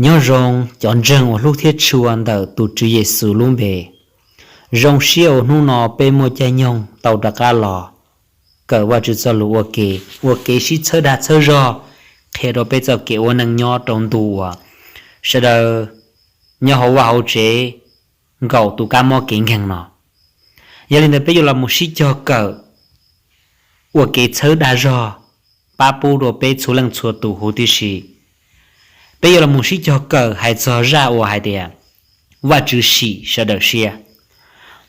Nyob zoo cov ntseeg uas hlub thiab tshua ntawm tus Tswv Yexus lub npe. Zoo siab uas hnub no peb muaj caij nyoog tau rov qab los kawm Vajtswv txoj lus ua ke, ua kev sib txhawb dag txhawb zog, qhia rau peb txoj kev ua neej nyob rau ntu uas sawv daws nyob hauv vaj hauv tsev nkaum tus kab mob kev nkeeg no. Yog li ntawd peb yuav los mus sib cog kawm ua kev txhawb dag zog, pab pub rau peb txhua leej txhua tus huv tib si. Peb yuav los mus sib cog kawm hais txog zaj uas hais tias Vajtswv sim sawv daws siab.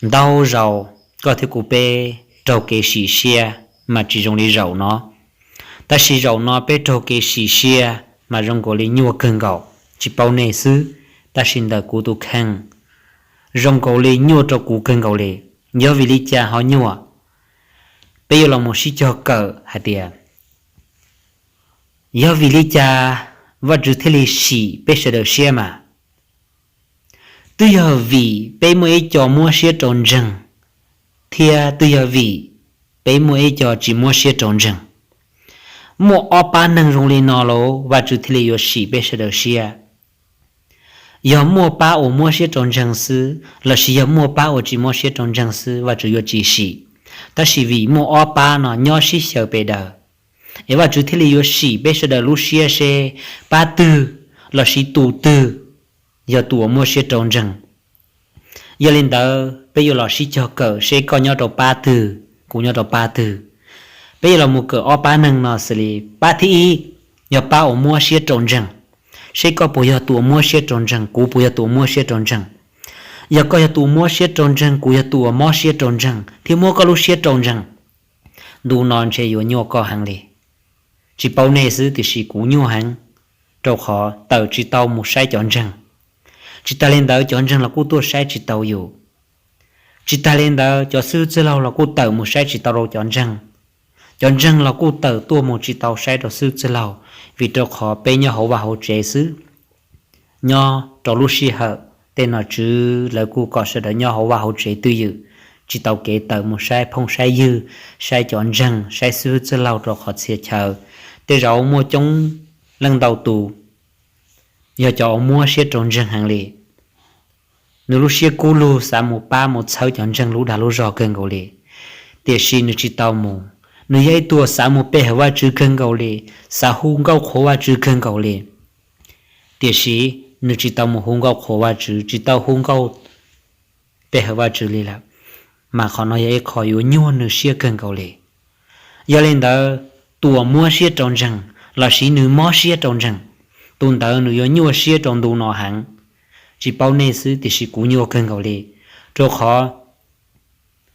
Ntau zaus koj thiab kuv peb raug kev sim siab mas tsis zoo li zaum no. Tab sis zaum no peb raug kev sim siab mas zoo nkaus li nyuaj kawg nkaus, tsis paub nej xwb, tab sis ntawm kuv tus kheej zoo nkaus li nyuaj rau kuv kawg nkaus li. Yog vim li cas ho nyuaj? Peb yuav los mus sib cog kawm hais tias yog vim li cas Vajtswv thiaj li sim peb sawv daws siab mas. Twb yog vim peb muaj ib co muab siab rau ntseeg, thiab twb yog vim peb muaj ib co tsis muab siab rau ntseeg. Muaj ob pab neeg zoo li no los Vajtswv thiaj li yuav sim peb sawv daws siab. Yog muaj pab uas muab siab rau ntseeg xwb lossis yog muaj pab uas tsis muab siab rau ntseeg xwb Vajtswv yuav tsis sim. Tab sis vim muaj ob pab no nyob sib xyaw pes daws, es Vajtswv thiaj li yuav sim peb sawv daws lub siab seb pab twg lossis tus twg yog tus uas muab siab rau ntseeg. Yog li ntawd peb yuav los sib cog kawm seb koj nyob rau pab twg, kuv nyob rau pab twg. Peb yuav los mus kawm ob pab neeg no xws li pab thib ib, yog pab uas muab siab rau ntseeg, seb koj puas yog tus uas muab siab rau ntseeg, kuv puas yog tus uas muab siab rau ntseeg. Yog koj yog tus uas muab siab rau ntseeg, kuv yog tus uas mob siab rau ntseeg thiab muab koj lub siab rau ntseeg, ntu no ntshe yuav nyuaj koj heev li. Tsis paub nej xwb tiam sis kuv nyuaj heev, rau qhov tawm tsis tau mus saib cov ntseeg. Tsis tas li ntawd cov ntseeg los kuj tuaj saib tsis tau yus. Tsis tas li ntawd cov xib hwb txwj laug los kuj tawm mus saib tsis tau rau cov ntseeg. Cov ntseeg los kuj tawm tuaj mus tsis tau saib rau xib hwb txwj laug, vim rau qhov peb nyob hauv vaj hauv tsev xwb. Nyob rau lub sij hawm tej nom tswv lawv kuj kom sawv daws nyob hauv vaj hauv tsev twj ywm, tsis tau kev tawm mus saib phooj saib ywg, saib cov ntseeg, saib xib hwb txwj laug rau qhov txhia chaw. Tej zaum muaj coob leej ntau tus yog cov uas muab siab rau ntseeg heev li. Nws lub siab kub lug xav mus pab mus txhawb cov ntseeg lub dag lub zog kawg nkaus li, tiam sis nws tsis tau mus. Nws yog ib tug xav mus pe hawm Vajtswv kawg nkaus li, xav hu nkauj qhuas Vajtswv kawg nkaus li, tiam sis nws tsis tau mus hu nkauj qhuas Vajtswv, tsis tau hu nkauj pe hawm Vajtswv li lawm, mas qhov no yog ib qho yuav nyuaj nws siab kawg nkaus li. Yog li ntawd, tus uas muab siab rau ntseeg lossis nws mob siab rau ntseeg, tus ntawd nws yuav nyuaj siab rau ntu no heev. Tsis paub nej xwb tiam sis kuv nyuaj kawg nkaus li, rau qhov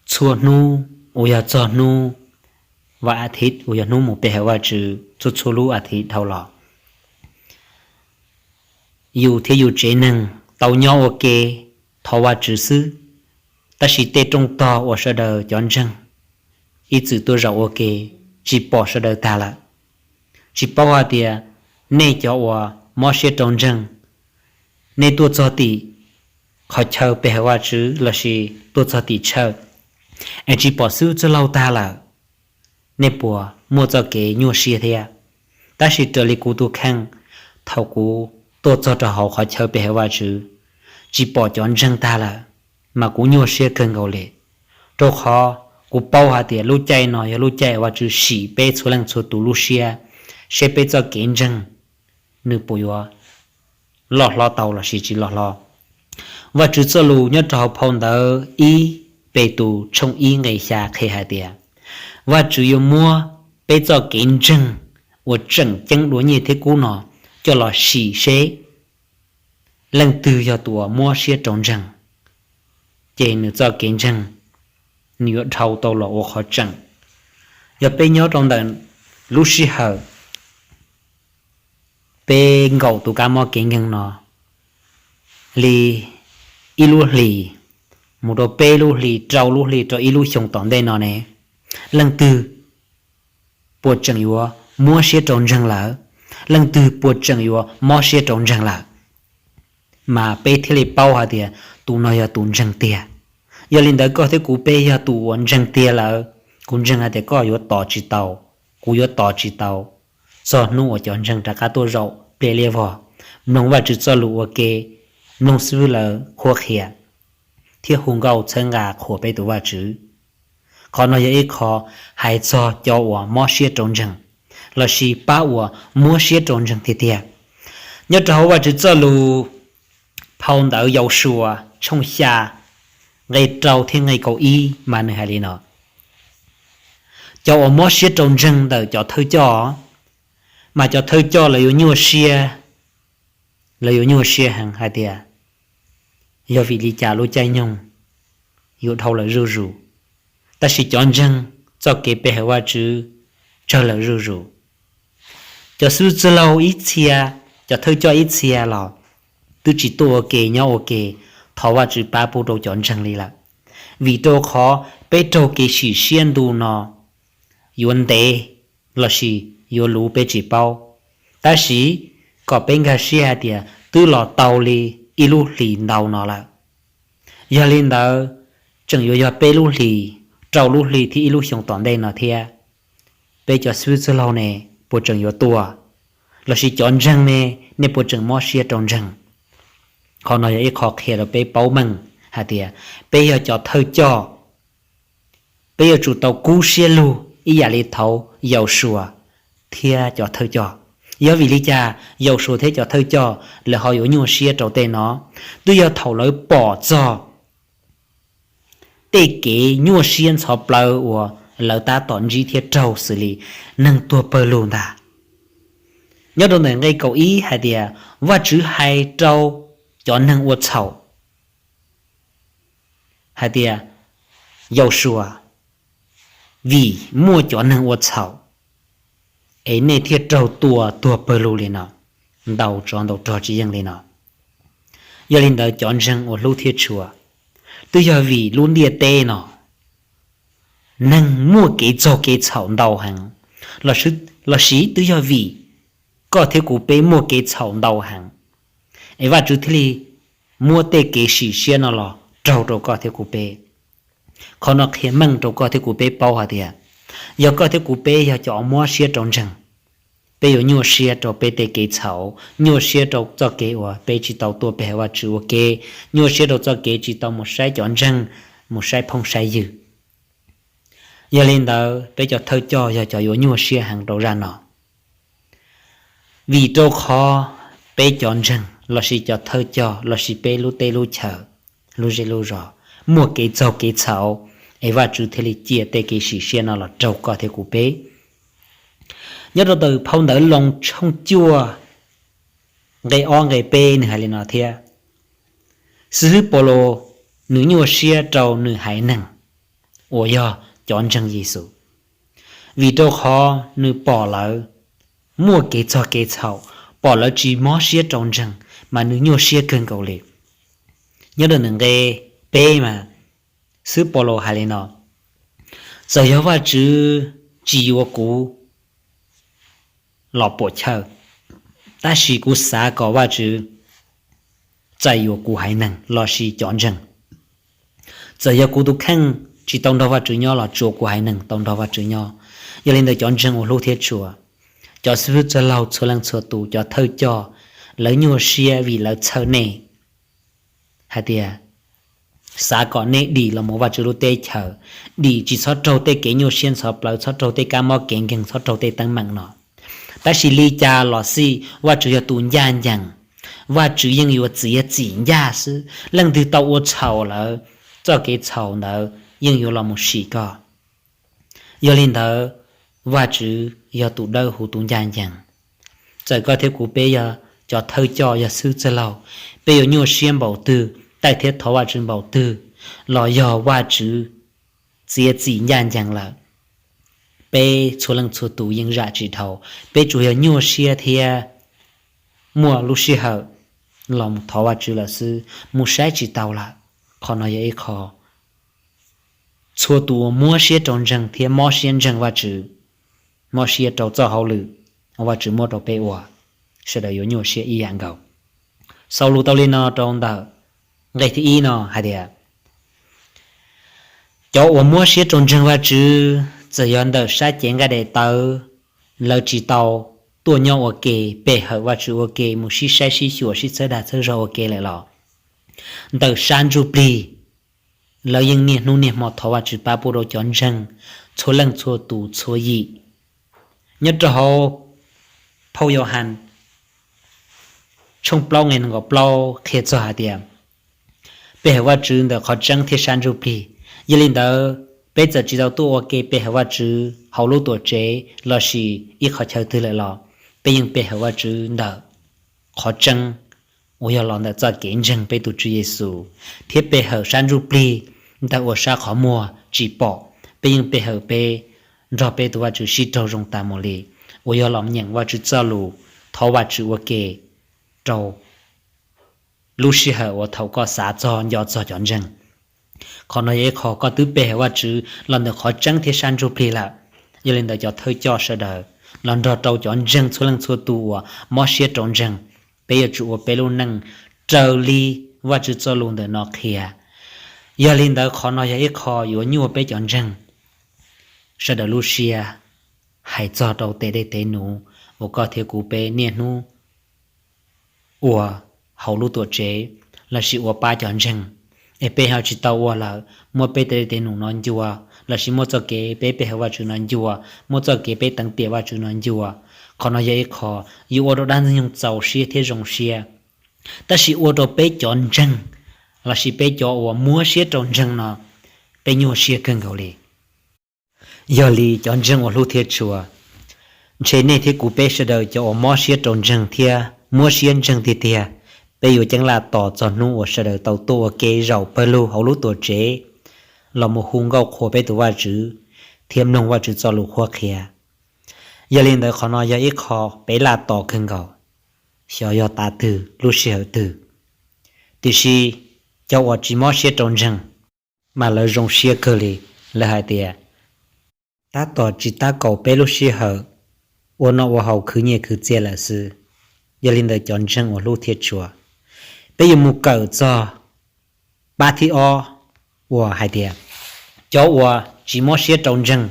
txhua hnub uas yog txog hnub vas thiv uas yog hnub mus pe hawm Vajtswv txhua txhua lub vas thiv dhau los, yus thiab yus tsev neeg tau nyob ua ke thov Vajtswv xwb, tab sis tej rooj tog uas sawv daws cov ntseeg ib txwm tuaj zaum ua ke tsis pom sawv daws tag lawm. Tsis paub hais tias nej cov uas mob siab rau ntseeg, nej tuaj txog tim qhov chaw pe hawm Vajtswv lossis tuaj txog tim chaw es tsis pom xib hwb txwj laug tag lawm, nej puas muaj txoj kev nyuaj siab thiab? Tab sis raws li kuv tus kheej, thaum kuv tuaj txog rau hauv qhov chaw pe hawm Vajtswv, tsis pom cov ntseeg tag lawm, mas kuv nyuaj siab kawg nkaus li. Rau qhov kuv paub hais tias lub caij no yog lub caij Vajtswv sim peb txhua leej txhua tus lub siab, seb peb txoj kev ntseeg nws puas yuav loj hlob tau lossis tsis loj hlob. Vajtswv txoj lus nyob rau hauv phau ntawv ib Petus tshooj ib nqe xya qhia hais tias, Vajtswv yuav muab peb txoj kev ntseeg uas tseem ceeb dua nyiaj thiab kub no coj los sim seb leej twg yog tus uas muab siab rau ntseeg, ces nws txoj kev ntseeg nws yuav dhau tau los ua qhov tseem. Yog peb nyob rau ntawm lub sij hawm peb nkaum tus kab mob kev nkeeg no li ib lub hlis mus rau peb lub hlis, rau lub hlis, rau ib lub xyoo tom ntej no ne, leej twg puas tseem yuav muab siab rau ntseeg lawm? Leej twg puas tseem yuav mob siab rau ntseeg lawm? Mas peb thiaj li paub hais tias tus no yog tus ntseeg tiag. Yog li ntawd koj thiab kuv peb yog tus uas ntseeg tiag lawm, kuv ntseeg hais tias koj yuav tos tsis tau, kuv yuav tos tsis tau txog hnub uas cov ntseeg rov qab tuaj zaum pliaj liab vog. mloog Vajtswv txoj lus ua ke, mloog xib hwb lawv qhuab qhia, thiab hu nkauj txhawb nqa qhuas peb tus Vajtswv. Qhov no yog ib qho hais txog cov uas mob siab rau ntseeg, lossis pab uas muab siab rau ntseeg tiag tiag. Nyob rau hauv Vajtswv txoj lus, phau ntawv Yausuas tshooj xya, nqe rau thiab nqe kaum ib mas nws hais li no: Cov uas mob siab rau ntseeg ntawm cov thawj coj, mas cov thawj coj lawv yuav nyuaj siab, lawv yuav nyuaj siab heev hais tias yog vim li cas lub caij nyoog yuav dhau lawv zuj zus, tab sis cov ntseeg txoj kev pe hawm Vajtswv tsawg lawm zuj zus. Cov xib hwb txwj laug ib txhia, cov thawj coj ib txhia los twb tsis tuaj ua ke nyob ua ke thov Vajtswv pab pub rau cov ntseeg li lawm. Vim rau qhov peb raug kev sim siab ntu no yuav ntev lossis yuav luv peb tsis paub, tab sis kom peb nkag siab hais tias twb los tau li ib lub hlis ntau no lawm. Yog li ntawd, tseem yuav yog peb lub hlis, rau lub hlis thiab ib lub xyoo tom ntej no thiab, peb cov xib hwb txwj laug ne puas tseem yuav tuaj, lossis cov ntseeg ne, nej puas tseem mob siab rau ntseeg? Qhov no yog ib qho qhia rau peb paub meej hais tias peb yog cov thawj coj, peb yuav tsum tau kub siab lug ib yam li thaud Yausuas thiab cov thawj coj. Yog vim li cas Yausuas thiab cov thawj coj lawv ho yuav nyuaj siab rau tej no? Twb yog thaum lawv pom txog tej kev nyuaj siab ntxhov plawv uas lawv tab tom ntsib thiab raug xws li neeg tuag pawg lug ntag. Nyob rau ntawm nqe kaum ib hais tias Vajtswv hais rau cov neeg ua txhaum hais tias, Yausuas, vim muaj cov neeg ua txhaum es nej thiaj raug tua tuag pawg lug li no, ntau tsov ntau rog tsis yeej li no. Yog li ntawd cov ntseeg ua hlub thiab tshua, twb yog vim lub ntiaj teb no neeg muaj kev txaug kev txhaum ntau heev, lossis twb yog vim koj thiab kuv peb muaj kev txhaum ntau heev, es Vajtswv thiaj li muab tej kev sim siab no los raug rau koj thiab kuv peb. Qhov no qhia meej rau koj thiab kuv peb paub hais tias yog koj thiab kuv peb yog cov mob siab rau ntseeg, peb yuav nyuaj siab rau peb tej kev txhaum, nyuaj siab rau txoj kev uas peb tsis tau tuaj pe hawm Vajtswv ua ke, nyuaj siab rau txoj kev tsis tau mus saib cov ntseeg, mus saib phooj saib ywg. Yog li ntawd peb cov thawj coj yog cov yuav nyuaj siab heev rau zaj no. Vim rau qhov peb cov ntseeg lossis cov thawj coj lossis peb lub teb lub chaw, lub zej lub zos muaj kev txaug kev txhaum, es Vajtswv thiaj li cia tej kev sim siab no los raug koj thiab kuv peb. Nyob rau ntawm phau ntawv Loos tshooj cuaj nqe ob nqe peb nws hais li no thiab: Xib hwb Paulus nws nyuaj siab rau nws haiv neeg uas yog cov ntseeg Yexus, vim rau qhov nws pom lawv muaj kev txog kev txhaum, pom lawv tsis mob siab rau ntseeg, mas nws nyuaj siab kawg nkaus li. Nyob rau nqe peb mas xib hwb Paulus hais li no: Txawm yog Vajtswv tsis yuav kuv los puam chawj, tab sis kuv xav kom Vajtswv txais yuav kuv haiv neeg lossis cov ntseeg. Txawm yog kuv tus kheej tsis tau nrog Vajtswv nyob los tsuas kuv haiv neeg tau nrog Vajtswv nyob. Yog li ntawd cov ntseeg ua hlub thiab tshua, cov xib hwb txwj laug txhua leej txhua tus, cov thawj coj, lawv nyuaj siab vim lawv txhawj nej hais tias xav kom nej dim los mus Vajtswv lub teb chaws, dim tsis txhob raug tej kev nyuaj siab ntxhov plawv, txhob raug tej kab mob kev nkeeg, txhob raug tej teeb meem no. Tab sis li cas los xij Vajtswv yog tus ncaj ncees, Vajtswv yeej yuav txiav txim ncaj xwb. Leej twg tau ua txhaum lawm, txoj kev txhaum ntawd yeej yuav los mus sim koj. Yog li ntawd, Vajtswv yog tus dawb huv tus ncaj ncees. Txawm koj thiab kuv peb yog cov thawj coj, yog xib hwb txwj laug, peb yuav nyuaj siab npaum twg, taij thiab thov Vajtswv npaum twg, los yog Vajtswv txiav txim ncaj ncees lawm, peb txhua leej txhua tus yeej zam tsis dhau. Peb tsuas yog nyuaj siab thiab muaj lub sij hawm los mus thov Vajtswv lawm xwb, mus saib tsis tau lawm. Qhov no yog ib qho txhua tus uas muab siab rau ntseeg thiab mob siab ntseeg Vajtswv, mob siab rau txoj hauj lwm uas Vajtswv muab rau peb ua, sawv daws yuav nyuaj siab ib yam nkaus. Xaus lus tau li no rau ntawm nqe thib ib no hais tias, cov uas muab siab rau ntseeg Vajtswv, txawm yog ntawm sab cev nqaij daim tawv lawv tsis tau tuaj nyob ua ke, pe hawm Vajtswv ua ke, mus sib saib sib xyuas, sib txhawb dag txhawb zog ua ke lawm los, ntawm sab ntsuj plig lawv yeej niaj hnub niaj hmo thov Vajtswv pab pub rau cov ntseeg txhua leej txhua tus txhua yim. Nyob rau hauv phau Yauhas tshooj plaub nqe nees nkaum plaub qhia txog hais tias pe hawm Vajtswv ntawm qhov tseeb thiab sab ntsuj plig. Yog li ntawd, peb txawm tsis tau tuaj ua ke pe hawm Vajtswv hauv lub tuam tsev lossis ib qhov chaw twg lawm los, peb yeej pe hawm Vajtswv ntawm qhov tseeb uas yog los ntawm txoj kev ntseeg peb tus Tswv Yexus, thiab pe hawm sab ntsuj plig ntawm uas sab qhov muag tsis pom, peb yeej pe hawm peb nrog peb tus Vajtswv sib raug zoo tas mus li, uas yog los nyeem Vajtswv txoj lus, thov Vajtswv ua ke rau lub sij hawm uas thaum koj xav txog nco txog cov ntseeg. Qhov no yog ib qho koj twb pe hawm Vajtswv los ntawm qhov tseeb thiab sab ntsuj plig lawm. Yog li ntawd cov thawj coj sawv daws los nrog rau cov ntseeg txhua leej txhua tus uas mob siab rau ntseeg, peb yuav tsum ua peb lub neej raws li Vajtswv txoj lus ntawm no qhia. Yog li ntawd qhov no yog ib qho yuav nyuaj peb cov ntseeg sawv daws lub siab hais txog rau tes dej tes num uas koj thiab kuv peb niaj hnub ua hauv lub tuam tsev lossis ua pab cov ntseeg, es peb ho tsis tau ua lawm, muab peb tes dej tes num no ncua, lossis muab txoj kev peb pe hawm Vajtswv no ncua, muab txoj kev peb teev tiam Vajtswv no ncua. Qhov no yog ib qho yuav ua rau dab ntxwg nyoog txaus siab thiab zoo siab, tab sis ua rau peb cov ntseeg lossis peb cov uas muab siab rau ntseeg no, peb nyuaj siab kawg nkaus li. Yog li cov ntseeg uas hlub thiab tshua, ntshe nej thiab kuv peb sawv daws cov uas mob siab rau ntseeg thiab muab siab ntseeg tiag tiag, peb yuav ceeb laj tos txog hnub uas sawv daws tau tuaj ua ke zaum pawg lug hauv lub tuam tsev los mus hu nkauj qhuas peb tus Vajtswv thiab mloog Vajtswv txoj lus qhuab qhia. Yog li ntawd qhov no yog ib qho peb laj tos kawg nkaus, xyov yog tav twg lub sij hawm twg. Tiam sis cov uas tsis mob siab rau ntseeg mas lawv zoo siab kawg li, lawv hais tias tab tom tsis tab kaum peb lub sij hawm ua noj ua haus khwv nyiaj khwv txiaj lawm xwb. Yog li ntawd cov ntseeg uas hlub thiab tshua, peb yuav mus kawm txog pab thib ob uas hais tias cov uas tsis mob siab rau ntseeg,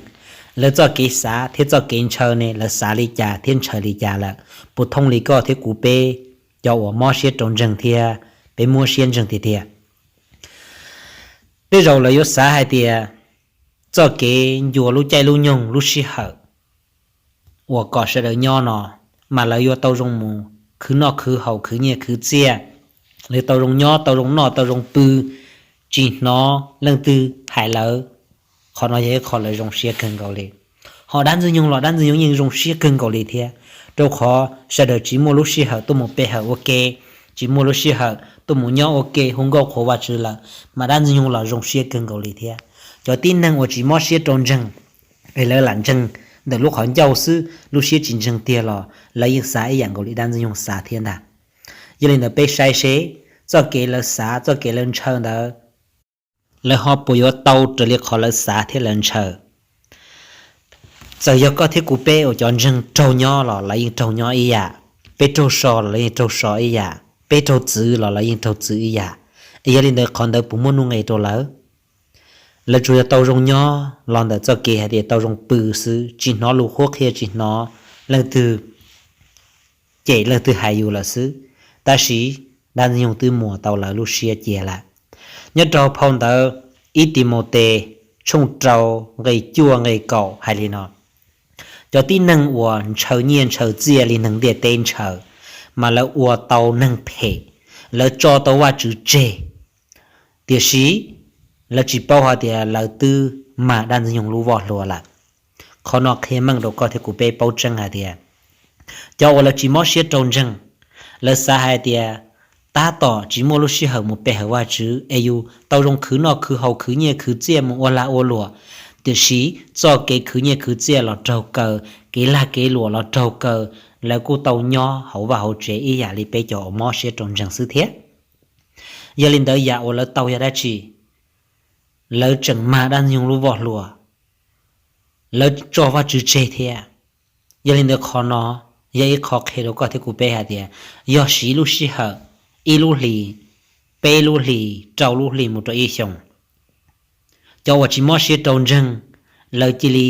lawv txoj kev xav thiab txoj kev ntshaw ne lawv xav li cas thiab ntshaw li cas lawm, puas thooj li koj thiab kuv peb cov uas mob siab rau ntseeg thiab peb muab siab ntseeg tiag tiag. Tej zaum lawv yuav xav hais tias txoj kev ncua lub caij lub nyoog lub sij hawm uas kom sawv daws nyob no, mas lawv yuav tau zoo mus khwv noj khwv haus khwv nyiaj khwv txiaj, lawv tau zoo nyob tau zoo noj tau zoo pw, tsis hnov leej twg hais lawv. Qhov no yog ib qho lawv zoo siab kawg nkaus li. Ho dab ntxwg nyoog los dab ntxwg nyoog yeej zoo siab kawg nkaus li thiab, rau qhov sawv daws tsis muaj lub sij hawm tuaj mus pe hawm ua ke, tsis muaj lub sij hawm tuaj mus nyob ua ke hu nkauj qhuas Vajtswv lawm, mas dab ntxwg nyoog los zoo siab kawg nkaus li thiab. Cov tib neeg uas tsis mob siab rau ntseeg, es lawv lam ntseeg ntawm lub qhov ncauj xwb, lub siab tsis ntseeg tiag los lawv yeej xav ib yam nkaus li dab ntxwg nyoog xav thiab ntag. Yog li ntawd peb saib seb txoj kev lawv xav txoj kev lawv ntshaw ntawd, lawv ho puas yuav tau raws li qhov lawv xav thiab lawv ntshaw. Txawm yog koj thiab kuv peb uas cov ntseeg raug nyob los lawv yeej raug nyob ib yam, peb raug so los lawv yeej raug so ib yam, peb raug txwv los lawv yeej raug txwv ib yam. Es yog li ntawd qhov ntawd puas muaj nuj nqis rau lawv? Lawv tsuas yog tau zoo nyob los ntawm txoj kev hais tias tau zoo pw xwb, tsis hnov lus qhuab qhia, tsis hnov leej twg cem leej twg hais yus lawm xwb, tab sis dab ntxwg nyoog twb muas tau lawv lub siab cia lawm. Nyob rau phau ntawv ib Timautes tshooj rau nqe cuaj nqe kaum hais li no: Cov tib neeg uas ntshaw nyiaj ntshaw txiaj li neeg ntiaj teb ntshaw, mas lawv ua tau neeg phem, lawv tso tau Vajtswv tseg, tiam sis lawv tsis paub hais tias lawv twb mag dab ntxwg nyoog lub voj hlua lawm. Qhov no qhia meej rau koj thiab kuv peb paub tseeb hais tias cov uas lawv tsis mob siab rau ntseeg, lawv xav hais tias tab tom tsis muaj lub sij hawm mus pe hawm Vajtswv es yus tau zoo khwv noj khwv haus khwv nyiaj khwv txiaj mus ua lag ua luam, tiam sis txoj kev khwv nyiaj khwv txiaj los raug kaw, kev lag kev luam los raug kaw, lawv kuj tau nyob hauv vaj hauv tsev ib yam li peb cov uas mob siab rau ntseeg xwb thiab. Yog li ntawd yam uas lawv tau yog dab tsi? Lawv tseem mag dab ntxwg nyoog lub voj hlua, lawv tso Vajtswv tseg thiab. Yog li ntawd qhov no yog ib qho qhia rau koj thiab kuv peb hais tias yog siv lub sij hawm ib lub hlis, peb lub hlis, rau lub hlis mus rau ib xyoos, cov uas tsis mob siab rau ntseeg, lawv cia li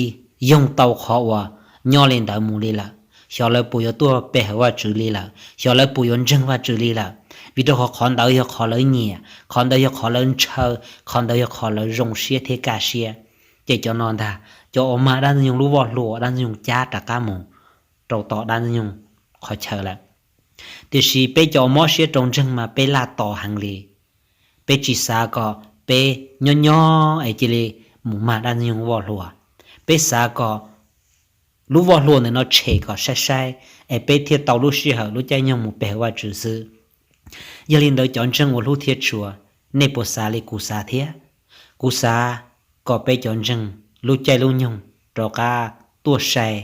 yoog tau qhov uas nyob li ntawd mus li lawm. xyov lawv puas yuav tuaj pe hawm Vajtswv li lawm, xyov lawv puas yuav ntseeg Vajtswv li lawm. Vim rau qhov qhov ntawd yog qhov lawv nyiam, qhov ntawd yog qhov lawv ntshaw, qhov ntawd yog qhov lawv zoo siab thiab kaj siab. Ces cov no ntag, cov uas mag dab ntxwg nyoog lub voj hlua, dab ntxwg nyoog cab rov qab mus rau tom dab ntxwg nyoog qhov chaw lawm. Tiam sis peb cov uas mob siab rau ntseeg mas peb laj tos heev li. Peb tsis xav kom peb nyob nyob es cia li mus mag dab ntxwg nyoog voj hlua. Peb xav kom lub voj hlua ntawm no tshem kom saib saib, es peb thiaj tau lub sij hawm lub caij nyoog mus pe hawm Vajtswv xwb. Yog li ntawd cov ntseeg uas hlub thiab tshua, nej puas xav li kuv xav thiab? Kuv xav kom peb cov ntseeg lub caij lub nyoog rov qab tuaj sai,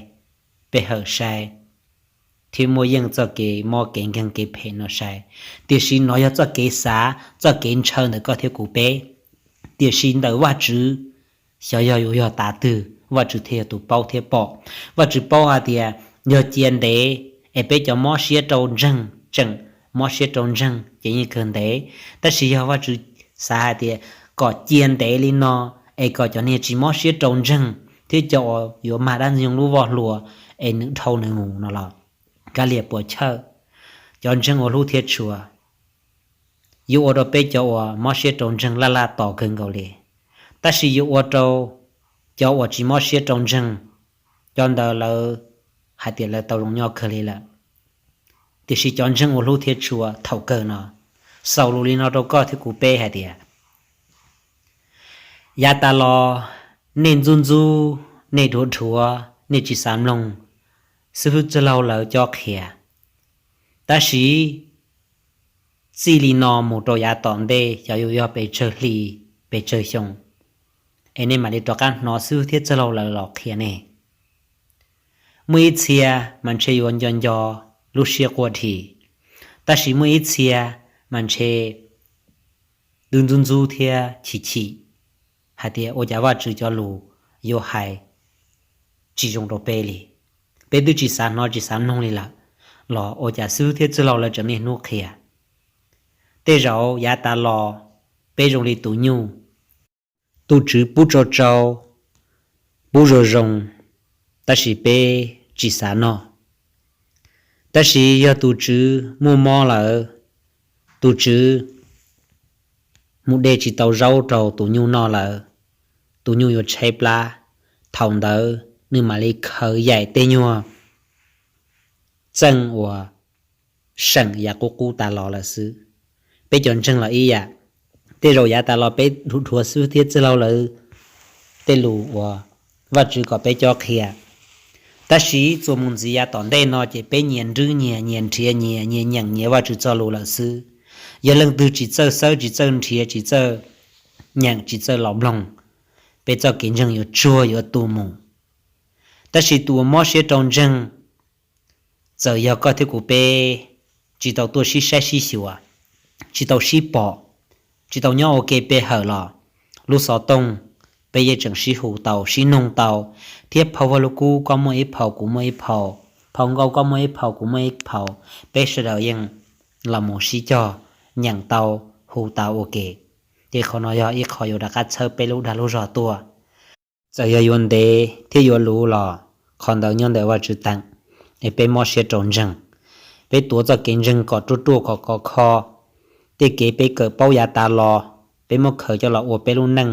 pe hawm sai, thiab muaj yeej txoj kev mob kev nkeeg kev phem no sai. Tiam sis nov yog txoj kev xav, txoj kev ntshaw ntawm koj thiab kuv peb. Tiam sis ntawm Vajtswv, xyov yog yuav yog tav twg, Vajtswv thiaj yog tus paub thiab pom. Vajtswv paub hais tias yog cia ntev es peb cov mob siab rau ntseeg tseem mob siab rau ntseeg ces yeej kawg ntev. Tab sis yog Vajtswv xav hais tias kom cia ntev li no es kom cov niag tsis mob siab rau ntseeg thiab cov uas yuav mag dab ntxwg nyoog lub voj hlua es nws dhau nws mus no los kav liam puas chawj. Cov ntseeg uas hlub thiab tshua, yuav ua rau peb cov uas mob siab rau ntseeg laj laj tos kawg nkaus li. Tab sis yuav ua rau cov uas tsis mob siab rau ntseeg, cov ntawd lawv hais tias lawv tau zoo nyob kawg li lawm. Tiam sis cov ntseeg uas hlub thiab tshua, thaum kawg no xaus lus li no rau koj thiab kuv peb hais tias yav tas los nej ntxub ntxub, nej dhuav dhuav, nej tsis xav mloog xib hwb txwj laug lawv cob qhia. Tab sis txij li no mus rau yav tom ntej, xyov yuav yog pes tsawg hli, pes tsawg xyoo, es nej mam li rov qab hnov xib hwb thiab txwj laug lawv los qhia nej. Muaj ib txhia mas ntshe yuav nco nco, lub siab quaj dhi, tab sis muaj ib txhia mas ntshe twb ntxub ntxub thiab chim chim hais tias ua cas Vajtswv cov lus yuav hais tsis zoo rau peb li. Peb twb tsis xav hnov tsis xav mloog li lawm, los ua cas xib hwb thiab txwj laug lawv tseem niaj hnub qhia. Tej zaum yav tas los peb zoo li tus nyuj, tus tswv pub tsau tsau, pub zoo zoo, tab sis peb tsis xav noj. Tab sis yog tus tswv muaj mob lawm, tus tswv mus de tsis tau zaub rau tus nyuj noj lawm, tus nyuj yuav tshaib plab, thaum ntawd nws mam li khaws yaim tej nyuag txeej uas seem yav qub qub tas los lawm xwb. Peb cov ntseeg los ib yam, tej zaum yav tas los peb dhuav dhuav xib hwb thiab txwj laug lawv tej lus uas Vajtswv kom peb cob qhia. Tab sis txuas mus ntxiv yav tom ntej no ces peb nyias nrwb nyias, nyias nrhiav nyias, nyias nyeem nyias Vajtswv txoj lus lawm xwb. Yog leej twg tsis txawj xawb, tsis txawj nrhiav, tsis txawj nyeem, tsis txawj los mloog, peb txoj kev ntseeg yuav tsuag yuav tu mus. Tab sis tus uas mob siab rau ntseeg, txawm yog koj thiab kuv peb tsis tau tuaj sib saib sib xyuas, tsis tau sib pom, tsis tau nyob ua ke pe hawm los, lub xov tooj peb yeej tseem sib hu tau sib noog tau, thiab phau Vaj Lug Kub koj muaj ib phau kuv muaj ib phau, phau Nkauj koj muaj ib phau kuv muaj ib phau, peb sawv daws yeej los mus sib cog nyeem tau, hu tau ua ke. Ces qhov no yog ib qho yuav rov qab txhawb peb lub dag lub zog tuaj. Txawm yog yuav ntev thiab yuav luv los qhov ntawd nyob ntawm Vajtswv teem, es peb mob siab rau ntseeg. Peb tuav txoj kev ntseeg kom ruaj ruaj kom khov kho. Tej kev peb kawm paub yav tas los, peb muab khaws coj los ua peb lub neej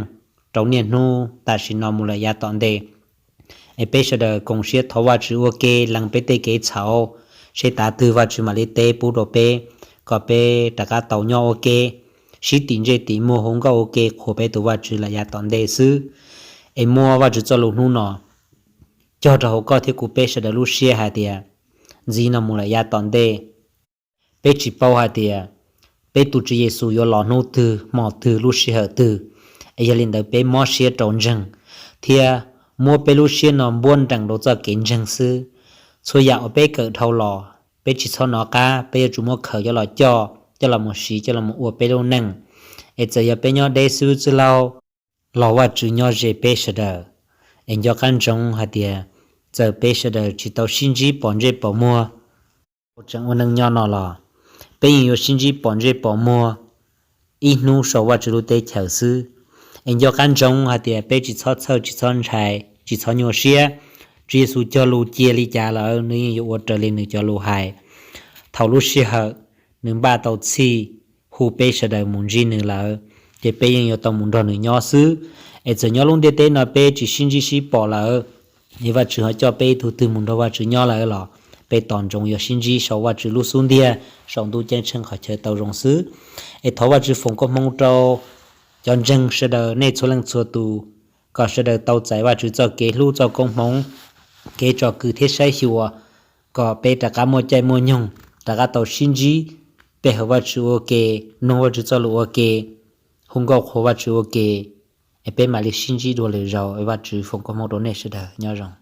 rau niaj hnub tam sim no mus lawm yav tom ntej. Es peb sawv daws koom siab thov Vajtswv ua ke lees peb tej kev txhaum, seb tav twg Vajtswv mam li teb pub rau peb, kom peb rov qab tau nyob ua ke, sib tim ntsej tim muag hu nkauj ua ke qhuas peb tus Vajtswv lawm yav tom ntej xwb. Es muab Vajtswv txoj lus hnub no cog rau hauv koj thiab kuv peb sawv daws lub siab hais tias ntxiv no mus lawm yav tom ntej, peb tsis paub hais tias peb tus Tswv Yexus yuav los hnub twg hmo twg lub sij hawm twg. Es yog li ntawd peb mob siab rau ntseeg, thiab muab peb lub siab no npuab nrees rau txoj kev ntseeg xwb. Txhua yam uas peb kawm dhau los peb tsis txhob hnov qab, peb yuav tsum muab khaws coj los coj, coj los mus siv, coj los mus ua peb lub neej. Es txawm yog peb nyob deb xib hwb txwj laug, los Vajtswv nyob ze peb sawv daws. Es nco qab ntsoov hais tias txawm peb sawv daws tsis tau sib ntsib pom ntsej pom muag tseem ua neej nyob no los, peb yeej yuav sib ntsib pom ntsej pom muag ib hnub saum Vajtswv lub teb chaws xwb. Es nco qab ntsoov hais tias peb tsis txhob txhawj tsis txhob ntshai tsis txhob nyuaj siab, Tswv Yexus cog lus cia li cas lawm, nws yeej yuav ua raws li nws cov lus hais. Thaum lub sij hawm nws npaj tau txhij hu peb sawv daws mus ntsib nws lawm, ces peb yeej yuav tau mus nrog nws nyob xwb. Es txawm nyob lub ntiaj teb no peb tsis sib ntsib sib pom lawm, es Vajtswv ho coj peb ib tug twg mus nrog Vajtswv nyob lawm los peb tos ntsoov yuav sib ntsib saum Vajtswv lub xub ntiag, saum ntuj ceeb tsheej qhov chaw tau zoo xwb. Es thov Vajtswv foom koob hmoov rau cov ntseeg sawv daws nej txhua leej txhua tus, kom sawv daws tau txais Vajtswv txoj kev hlub txoj koob hmoov, kev tsom kwm thiab saib xyuas, kom peb rov qab muaj caij muaj nyoog rov qab tau sib ntsib, pe hawm Vajtswv ua ke, mloog Vajtswv txoj lus ua ke, hu nkauj qhuas Vajtswv ua ke. Es peb mam li sib ntsib dua lwm zaus. Vajtswv foom koob hmoov rau nej sawv daws, nyob zoo.